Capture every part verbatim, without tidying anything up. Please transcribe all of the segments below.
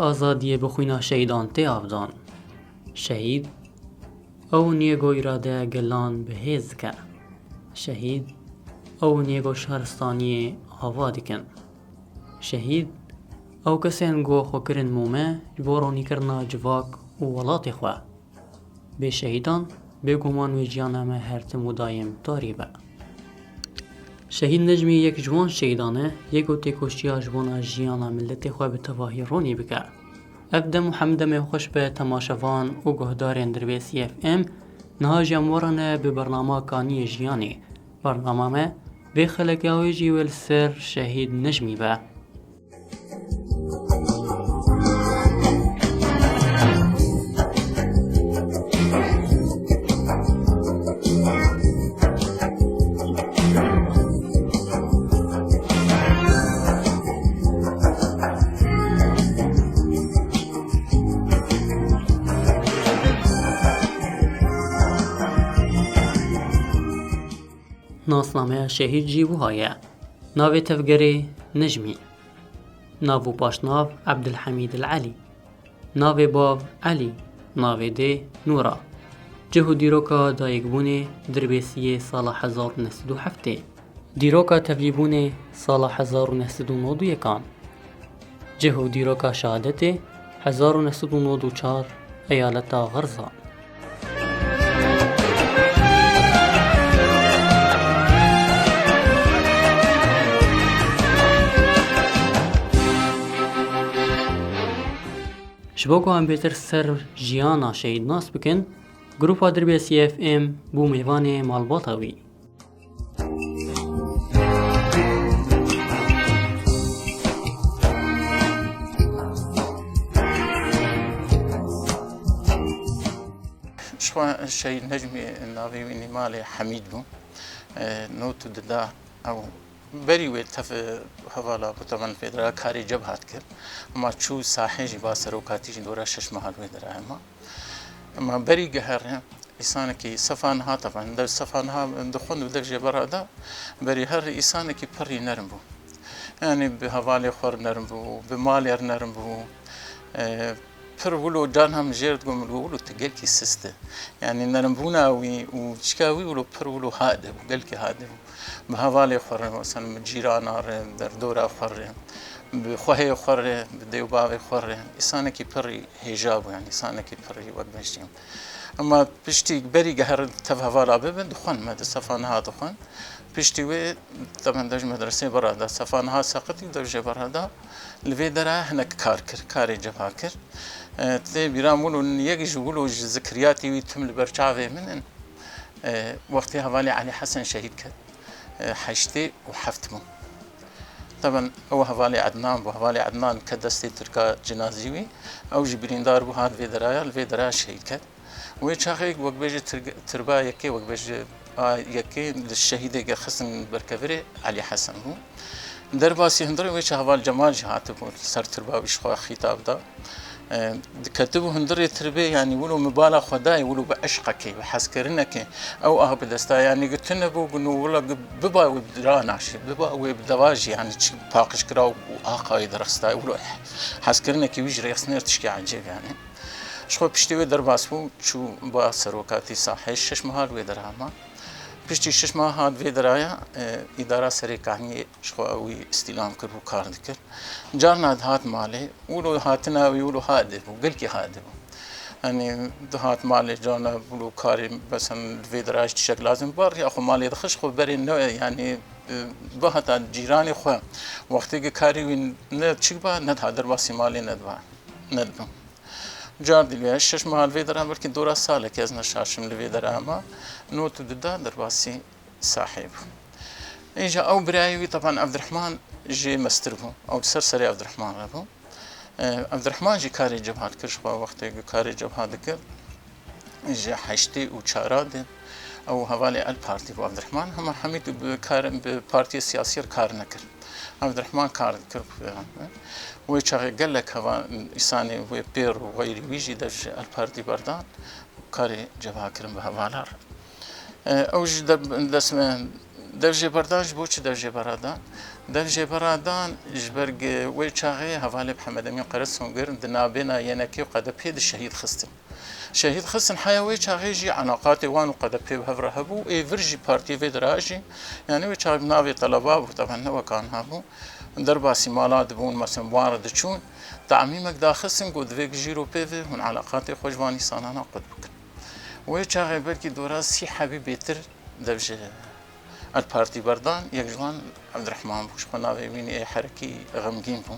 Azadiyê bi xwîna şehîdan tê avdan. Şehîd, ew in yê ku îradeya gelan bi hêz dike. Şehîd, ew in yê ku şaristaniyê ava dikin. Şehîd, ew kes in ku xwe kirin mûme ji bo ronîkirina civak û welatê xwe. Bê şehîdan, bêguman wê jiyana me her tim û daîm tarî be. Şehîd Necmî yek ji wan şehîdan e, yê ku têkoşiya ji bona jiyana miletê xwe bi tevahî ronî bike. Ev dem û hemdemê xweş be temaşevan û guhdarên Dirbêsî F M, niha jî em we re ne bi bernama Kaniyê Jiyanê. Bernama me vê xeleka wê jî wê li ser Şehîd Necmî be. Nasnameya şehîd jî wiha ye. Navê tevgerê Necmî. Nav û paşnav Ebdilhemîd El Elî. Navê bav Elî. Navê dê Nûra. Cih û dîroka dayikbûnê Dirbêsiyê sala hezar û neh sed û heftê. Dîroka tevlîbûnê sala hezar û neh sed û nod û yekan. Cih û dîroka şehadetê hezar û neh sed û nod û çar, eyaleta Xerza. Ji bo ku em bêtir ser jiyana şehîd nas bikin, grupa Dirbêsî F M bû mêvanê malbata wî. Ji xwe Şehîd Necmî navê wî nîmalê Hemîd bû. E, not dida ew berî wê tev hevala ku temen fêdera karê cebha dikir. Hema çû sahê jî ba serokatî jî dora şeş meha li wê derê hema. Hema berî geheriya Îsanekî sefa niha tevan, dev sefa niha dixwend û dev jê berada, berî her îsanekî pirrî nerm bû. Yanî bi hevalê xwe re nerm bû, bi malê re nerm bû. E, pir wilo can hem jêr digot, min digot, wilo tu gelkî sist e. Yanî nermbûna wî û çika wî wilo pir wilo hade bû, gelkî hade bû. Bi hevalê xwe re, mesela bi cîrana re, derdora xwe re, bi xwehê xwe re, bi dê û bavê xwe re, îsanekî pirrî hêja bû, yanî îsanekî pirrî wekbeşî. Ema piştî berî geherin tev hevala bibin, dixwend me di sefa niha dixwend. Piştî wê temen dev ji medresê berada, sefa niha seqitî û dev jê berada, li vê dera hinek kar kir, karê cebha kir. E, tê bîra min û yek ji wilo ji zikriyatî wî tim li ber çavê min in. E, wextê hevalê Elî Hesen şehîd ket, e, heştê û heft bû. Teben ew hevalê Ednan bû. Hevalê Ednan ke destê Tirka cinazî wî, ew jî birîndar bû, hat vê deraya, li vê deraya şehîd ket. Wê çaxê wek bêjî tir-, tirba yekê, wek bêjî a yekê li şehîdê ke xistin berkevirê Elî Hesen bû. Derbasî hundirê wê çax heval Cemal jî hatibû, ser tirba wî ji xwe xîtab da. E, diketibû hundirê tirbê, yanî wilo mibala xwe dayê, wilo bi eşqekê, bi hezkirinekê ew ah bi desta, yanî gi tune bû, gu nû wila gi biba wê bi ra naşê, biba wê bi deva jî, yanî çi paqijkira û axa wê direxistayê, wilo hezkirinekê wî ji rêxistinê re tişkî ecêb, yanî. Ji xwe piştî wê derbas bû, çû ba serokatî sahê, şeş meha li wê dera ma. Piştî şeş meha hat vê deraya, e, îdara Serê Kaniyê ji xwe ew wî îstîlam kir û kar dikir. Carna dihat malê, wilo hatina wî wilo hade bû, gelkî hade bû. Yanî dihat malê carna wilo karê, mesela li vê deraya ji tiştek lazim bû, ya xwe malê dixist, xwe berê ne, yanî, e, bihata cîranê xwe. Wextê ki karê wî ne çik ba, nediha derbasî malê nediba, nedibû. Car dî li şeş meha li vê dera, belkî dora salekê ez neşaşim li vê dera, hema not û du da derbasî sahê bû. Îja ew birayê wî, teban Evdirehman jê mestir bû. Ew li ser serê Evdirehman re bû. E, Evdirehman jî karê cebha dikir, ji xwe wextê ku karê cebha dikir, ji heştê û çara de ew hevalê El Partî bû Evdirehman. Hema hemî tu bi kar, bi partiyê siyasî re kar nekir. Evdirehman kar dikir. Wê çaxê gelek heva, îsanê wê pêr û xeyrî wî jî dev ji El Partî berdan, karê cebha kirin bi hevala re. E, ew jî de, dest me Dev Jêberdan ji bo çi Dev Jêberadan? Dev Jêberadan ji ber wê çaxê hevalê Mihemed Emîn Qeresûngir di navbêna Y N K û K D P de şehîd xistin. Şehîd xistin heya wê çaxê jî eleqatê wan û K D P bi hev re hebû, ê vir jî partiyê vê dira jî, yanî wê çaxê bi navê teleba bû, teben ne weka niha bû. Derbasî mala dibûn, mesela wan re diçûn, temîmek daxistin ku divê gijîro pê ve hûn eleqatê xwe ji van însanana qut bikin. Wê çaxê belkî dora sî hebî bêtir dev ji El Partî berdan, yek ji wan Evdirehman bû. Ji xwe navê wî ê herekî xemgîn bû.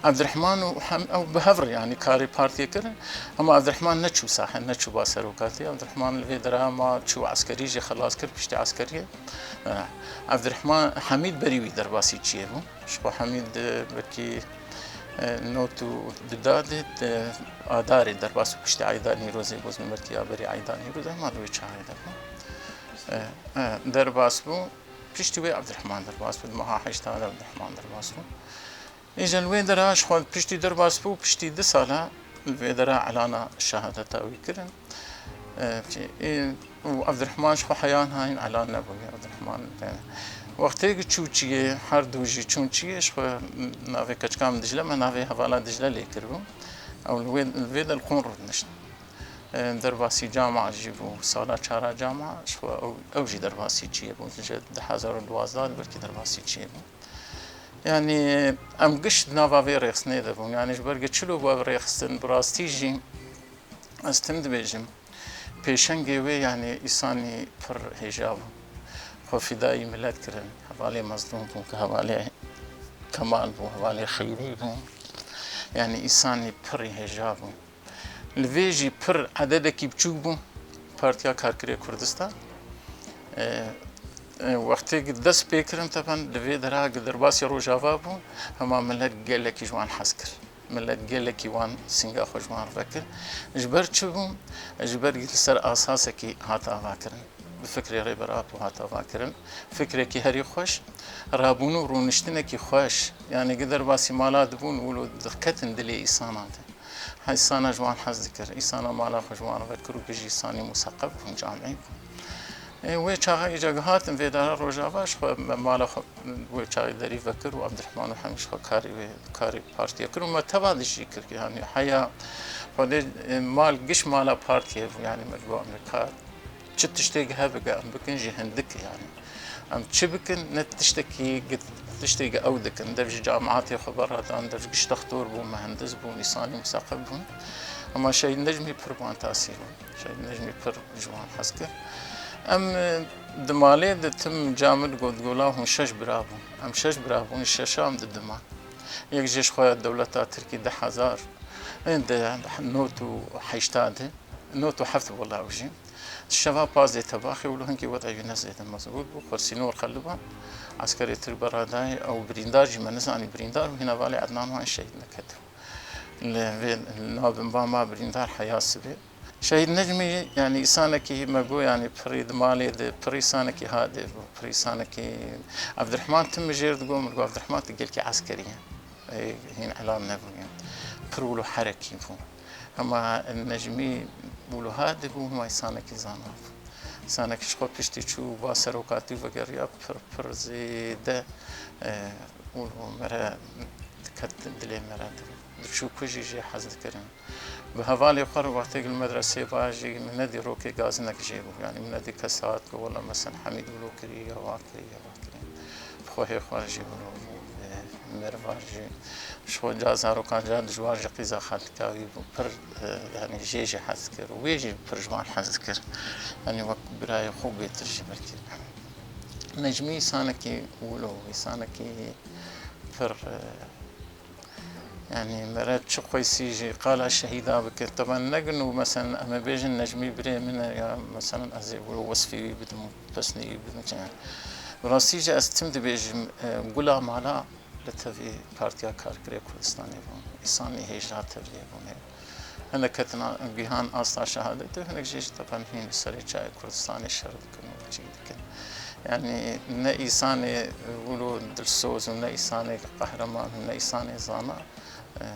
Evdirehman û hem ew bi hev re, yanî karê partiyê kirin. Hema Evdirehman neçû sahe, neçû ba serokatî. Evdirehman li vê dera ma çû eskerî jî xelas kir, piştî eskeriyê. Evdirehman, Hemîd berî wî derbasî çiyê bû. Ji xwe Hemîd, e, belkî, e, not û duda de, e, Adarê derbas û piştî Eyda Nîrozê bû, belkî ya berî Eyda Nîrozê, hema di wê çaxê de bû. E, e, derbas bû. Piştî wê Evdirehman derbas bû. Di meha heşta de Evdirehman derbas bû. Îja li wê dera ji xwe piştî derbas bû, piştî du sala li vê dera elana şehadeta wî kirin. E, ê, û Evdirehman ji xwe heya niha hîn elan nebûye. Evdirehman, e, wextê ku çû çiyê, her du jî çûn çiyê, ji xwe navê keçika min Dicle me, navê hevala Dicle lê kiribû. Ew li wê, li vê de li qûn rûdinişt. E, derbasî cama jî bû, sala çara cama, ji xwe ew, ew jî derbasî çiyê bû. Ji du hezar û duwazdeh de belkî derbasî çiyê bû. Yanî em giş di nava vê rêxistinê de bûn. Yanî ji ber ku çilo bû ev rêxistin, bi rastî jî ez tim dibêjim, pêşengê wê, yanî îsanî pir hêja bû. Xwe fîdayî milet kirin. Hevalê Mezlûm bû, ku hevalê Kemal bû, hevalê Xeyrî bû. Yanî îsanî pirî hêja bû. Li vê jî pir ededekî biçûk bû Partiya Karkerê Kurdistan. E, e, wextê ku dest pê kirin, teben li vê dera ku derbasî Rojava bûn, hema milet gelekî ji wan hez kir. Milet gelekî wan sînga xwe ji wan re vekir. Ji ber çi bû? Ji ber li ser asasekî hat avakirin. Bi fikrê Rêber Apo hat avakirin. Fikrekî herî xweş, rabûn û rûniştinekî xweş. Yanî ku derbasî mala dibûn, wilo diketin dilê îsanan de. Îsana ji wan hez dikir. Îsana mala xwe ji wan vekir û bijî îsanî museqef bûn, camî bûn. Ê, wê çaxa îca gihatin vê dara Rojava, ji xwe me mala xwe wê çaxê derî vekir û Evdirehman û Hemîd ji xwe karê wê, karê partiyê kir û me teva dijî kir. Yanî heya Xwedê, e, mal, giş mala partiyê bû. Yanî me digot, Amerîka çi tiştêk hebike, em bikin jî hindik e, yanî. Em çi bikin, ne tiştekî, tiştê ku ew dikin. Dev ji cemaetê xwe berxwe dan, dev giş dextor bûn, muhendis bûn, îsanî museqef bûn. Hema Şehîd Necmî pir bi wan tasîr bû. Şehîd Necmî pir ji wan hez kir. Em, e, di malê de tim camid got, gola hûn şeş bira bûn. Em şeş bira bûn, şeşa em di dima. Yek jê ji xwe dewleta Tirkî du hezar, e, di not û heşta de. Not û heft wela ew jî. Şeva pazdeh tebaxê wilo hinkî weda wî ne zêde mezbût bû. Xwe sînor xeliba. Eskerê Tirk beradayê ew birîndar jî me nizanî birîndar bû. Hîna valê Ednan wan şehîd neketibû. Li vê, li nav binba ma birîndar heya sibê. Şehîd Necmî, yanî îsanekî me got, yanî pirî di malê de, pirî îsanekî hadê bû. Pirî îsanekî Evdirehman tim mijêr digot, min digot, Evdirehman tu gelkî eskerî ye. Ê, hîn elan nebûye. Pir wilo herekî bû. Hema Necmî wilo hadê bû, hema îsanekî zana bû. Îsanekî ji xwe piştî çû, va serokatî vegeriya pir, pir zêde, e, wilo mere diket dilê mere de. Diçû ku jî jê hez dikirin. Bi hevalê xwe re wextê li medresê va jî min nedî rokê gazinek jê bû. Yanî min nedî kes hat ku wela mesen Hemîd wilo kirî ya wa kirî ya wa kirî. Bi xwehê xwe re jî wilo bû. E, Merva jî ji xwe ca zarokan ca dijwar ji qîza xalika wî bû. Pir, e, yanî jê jî hez kir. Wê jî pir ji wan hez kir. Yanî wek birayê xwe bêtir jî belkî. Necmî însanekî wilo, însanekî pir, e, Yanî mere çi qeysî jî qala şehîda bike. Teben ne gin û meselen em ê bêjin Necmî birê min e ya meselen ez ê wilo wesfê wî bidim û pesnê wî bidim. Bi rastî jî ez tim dibêjim, e, gula mala li tevî Partiya Karkerê Kurdistanê bûn. Îsanî hêja tevliyê bûne. Hinek ketina gihan asta şehadetê, hinek jê jî teben hîn li serê çayê Kurdistanê şer dikin û çî dikin. Yanî ne îsanê wilo dilsoz û ne îsanê qehreman û ne îsanê zana, e,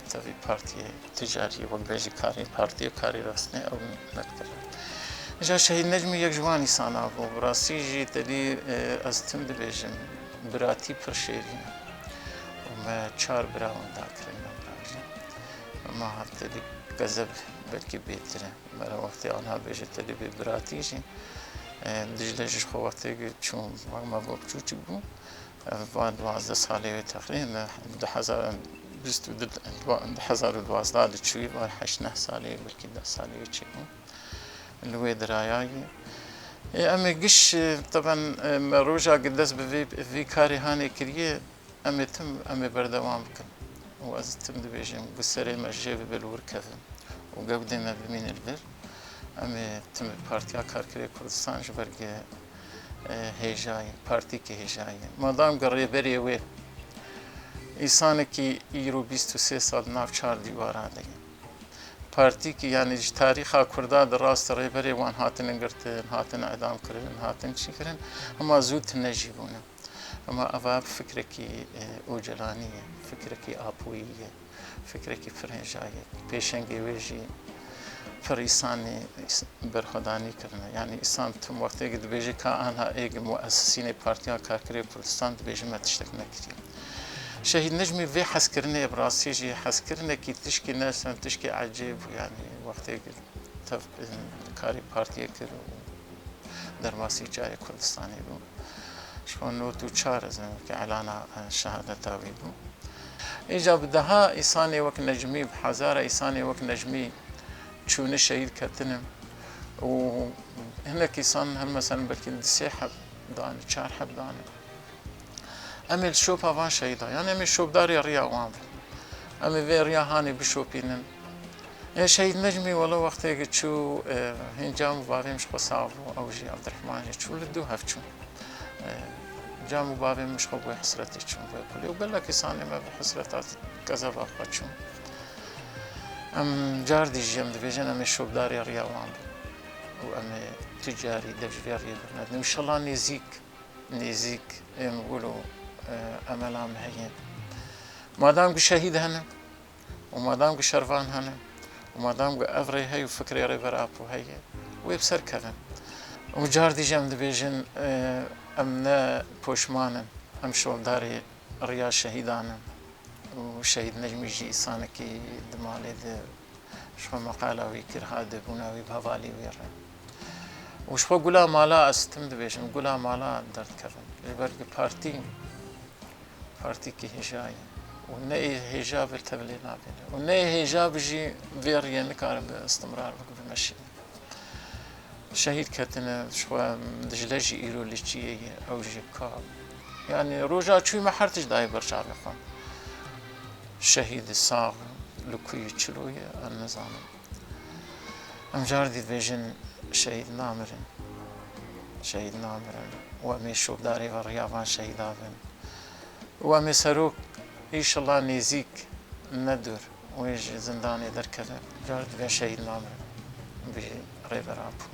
tevî partiyê ticarî wek bêjî karê partiyê karê rastine ew nedikir. Ca Şehîd Necmî yek ji wan îsana bû. Bi rastî jî tedî, e, ez tim dibêjim, biratî pir şêrîn e. Û me çar bira winda kirin, me bira jî. Ma tedî kezeb belkî bêtir e. Me re wextê anha bêje tedî bê biratî jî. E, Dicle jî ji xwe wextê çûn, me bû biçûçik bû. Ev va duwazdeh salê wê teqrîben, du hezar bîst û du, du hezar û duwazdeh de çûyî, va heşt neh salê, belkî deh salê wê çêbû. Li wê dirayayê. Ê, em ê giş, e, teben, e, me roja gi dest bi vê, vî karê hanê kiriye, em ê tim, em ê berdewam bikin. Û ez tim dibêjim, gu serê me jê bibe li wir kevin. Û gewdê me bimîne li vir. Em ê tim Partiya Karkerê Kurdistan ji ber gi, e, hêjayê, partîkê hêjayê. Madam gi rêberê wê, îsanekî îro bîst û sê sal di nav çar dîwara de ye. Partîkî, yanî ji tarîxa Kurda de rast rêberê wan hatine girtin, hatine edam kirin, hatin çi kirin, hema zû tune jî bûne. Hema eva bi fikrekî, e, Ocalanî ye, fikrekî Apoyî ye, fikrekî pir hêja ye. Pêşengê wê jî pir îsanî îs-, berxwedanî kirine. Yanî îsan tim wextê ki dibêje ka anha ê gi muesisînê Partiya Karkerê Kurdistan dibêje me tiştek nekiriye. Şehîd Necmî vê hezkirinê bi rastî jî hezkirinekî tişkî ne sen tişkî ecêb bû, yanî wextê ki tev, e, karê partiyê kir û derbasî çarê Kurdistanê bû. Ji xwe nod û çar ez ê wekî elana, e, şehadeta wî bû. Îca bi deha îsanê wek Necmî, bi hezara îsanê wek Necmî çûne şehîd ketine û hinek îsan her mesela belkî di sê heb dane, çar heb dane. Em ê li şopa van şehîda, yan em ê şopdarê riya wan bin. Em ê vê riya hanê bişopînin. Ê Şehîd Necmî wele wextê ki çû, e, hîn cam û bavê min ji xwe sax bû, ew jî Evdirehman jî çû li dû hev çûn. E, cam û bavê min ji xwe bû hesretê çûn vê kulê û gelek îsanê me bi hesreta kezeba xwe çûn. Em cardî jî em dibêjin em ê şopdarê riya wan bin û em ê tu carî dev ji vê riyê bernedin. Înşallah nêzîk, nêzîk êm wil û, e, emela me heye. Madam ku şehîd hene û madam ku şervan hene û madam ku ev rê heye û fikrê Rêber Apo heye, wê bi ser kevin. Û cardî jî em dibêjin, e, em ne poşman in, em şopdarê riya şehîdan in. Û Şehîd Necmî jî îsanekî di malê de ji xwe meqala wî kir, hat dêbûna wî bi hevalê wî re. Û ji xwe gula mala ez tim dibêjim, gula mala derdikevin. Ji ber ku partî, partîkî hêja ye. Û ne ê hêja bi tevlê nabêne. Û ne ê hêja bi jî vê riyê nikare bi istimrar bike, bimeşîne. Şehîd ketine, ji xwe Dicle jî îro li çiyê ye, ew jî ka. Yanî roja çûyî me her tişt dayê ber çavê xwe. Şehîd sax, li ku ye, çilo ye, em nizanin. Em cardî dibêjin şehîd namirin. Şehîd namirin. Û em ê şopdarê ve riya van şehîda bin. Û em ê serok, înşallah nêzîk, ne dûr, wê ji zindanê derkeve. Car dibe şehîd namirin. Bi Rêber Apo.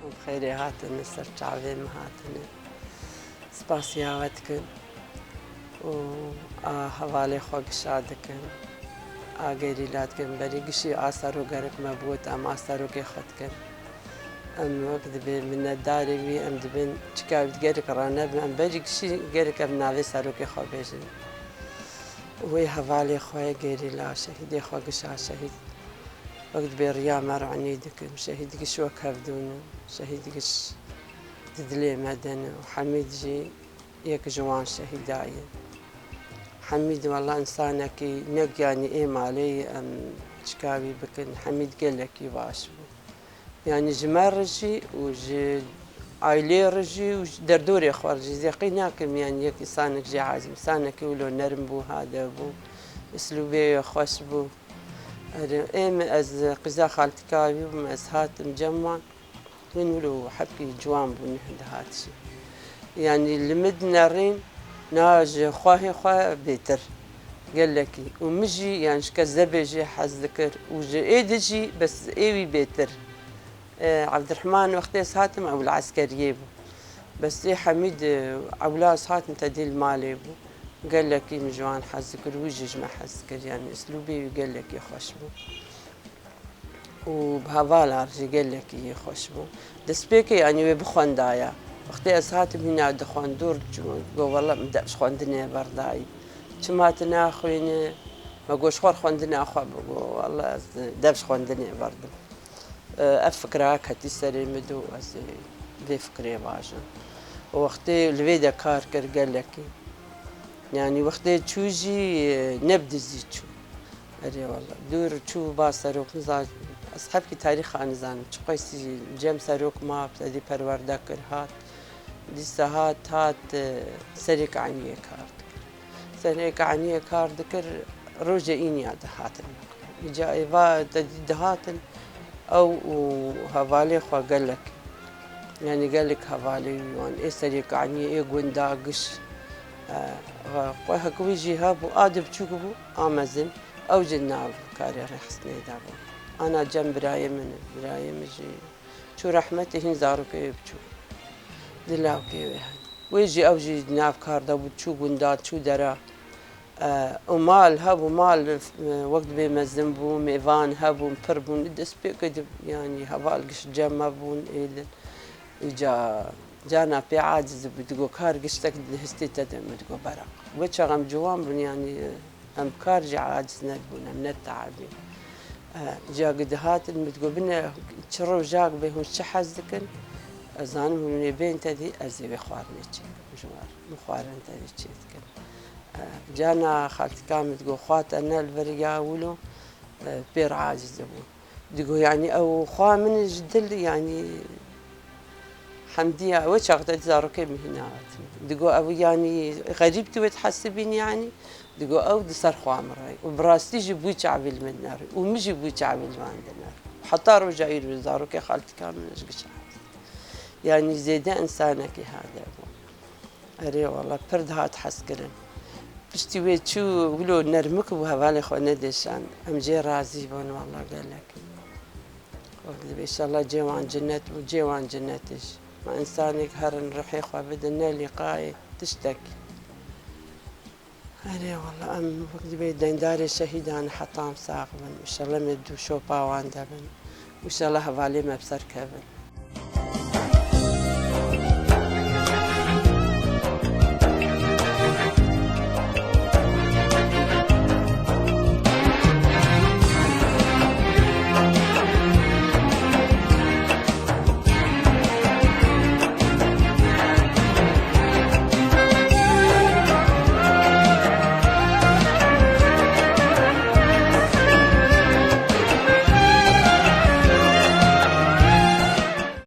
Bi xêrê hatine, ser çavê me hatine. Spasiya we dikin û a hevalê xwe gişa dikin. A gerîla dikin. Berî gişî a serok gerek me bigot, em a serokê xwe dikin. Em wek dibê minnetdarê wî, em dibin çika wî gerek rane bin, em berî gişî gerek em navê serokê xwe bêjin. Wê hevalê xwe gerîla, şehîdê xwe gişa şehîd. Wek dibê riya me ronî dikin. Şehîd giş wek hevdû ne. Şehîd giş di dilê me de ne. Û Hemîd jî yek ji wan şehîda ye. Hemîd wela însanekî ne giyanî ê malê ye em çika wî bikin. Hemîd gelekî baş bû. Yanî ji me re jî û ji aileyê re jî û ji derdorê xwe re jî zeqî nakim, yanî yek însanek jê ezîz, însanekî wilo nerm bû, hade bû, uslûbê wê xweş bû. Erê, ê min ez qîza xaltika wî bûm, ez hatim cem wan. Min wilo hebkî ciwan bû, neh dihat jî. Yanî li min dinerîn, na ji xwehê xwe bêtir. Gelekî. Û min jî, yan ji kezebê jî hez dikir. Û ji êdî jî, bes ê wî bêtir. E, Evdirhiman wextê ez hatim, ew li eskeriyê bû. Bes ê Hemîd, e, ewla ez hatim, te dî li malê bû. Gelekî min ji wan hez dikir, wî jî ji me hez dikir. Yanî, uslûbê wî gelekî xweş bû. Û bi hevalan jî gelekî xweş bû. Destpêkê, yanî, wê bixwendaya. Wextê ez hatim hîna dixwend, dûr diçûm, got, "Wele min dev ji xwendinê berdayî. Çima tu naxwînî?" Me got, "Ji xwe xwendina xwe bigo." Wele ez dev ji xwendinê berdim. Ev fikra ketî serê min û ez ê vê fikrê vajim. Û wextê li vê de kar kir gelekî. Yanî wextê çû jî, e, ne bi dizî çû. Erê wele. Dûr çû ba serok, niza-, ez hebkî tarîxa nizanim. Çiqasî cem serok ma, te dî perwerde kir, hat. Dîsa hat, hat, e, serê kaniyê kar dikir. Serê kaniyê kar dikir, rojê îniya dihatin. Îca êva te dî dihatin, ew û hevalê xwe gelek. Yanî gelek hevalê wî wan. Ê serê kaniyê, ê gunda giş. E, xwe hek wî jî hebû, a di biçûk bû, a mezin. Ew jî nav karê rêxistinê de bû. Ana cem birayê min, birayê min jî çû rehmetê, hîn zarokê wê biçûk. Di lawkê wê hene. Wê jî, ew jî nav kar de bû, çû gunda, çû dera. E, û mal hebû, mal, e, wek dibê mezin bû, mêvan hebûn, pir bûn. Destpêkê de, yanî, heval giş cem hebûn, êdin. Îca, cana pê aciz bû, digo, kar giştek di hestê te de, min digo, beraq. Wê çax em ciwan bûn, yanî, em kar jî aciz nebûn, em netehabîn. E, îca gi dihatin, min digo, bine, çi rojak bê, hûn çi hez dikin? Ez zanim hûn ê bên te dî, ez ê wê xwarinê çêkim ji wan. Min xwarin te dî çê dikim. E, cana xaltika min digo, xwa te ne li vir ya wilo, e, pê re aciz bû. Digo, yanî ew xwa min ji dil, yanî Hemdiya, wê çax te dî zarokê min hîna hatin. Digo, ew yanî xerîb tu wê dihesibîn yanî? Digo, ew di ser xwa min re. Û bi rastî jî bûy çavî li min nere. Û min jî bûy çavî li wan dinere. Heta roja îro zarokê xaltika min ji giş re. Yanî zêde însanekî hade bû. Erê wele, pir dihat hezkirin. Piştî wê çû, wilo nermik bû, hevalê xwe nedêşand. Em cê razî bûn wele gelek. Wek dibê, înşallah cê wan cinet bû, cê wan cinet e jî. Ma însanek herin ruhê xwe bidin, ne lîqayê, tiştek. Erê wele, em wek dibê deyndarê şehîdan heta em sax bin. Înşallah me dû şopa wan de bin. Înşallah hevalê me bi ser kevin.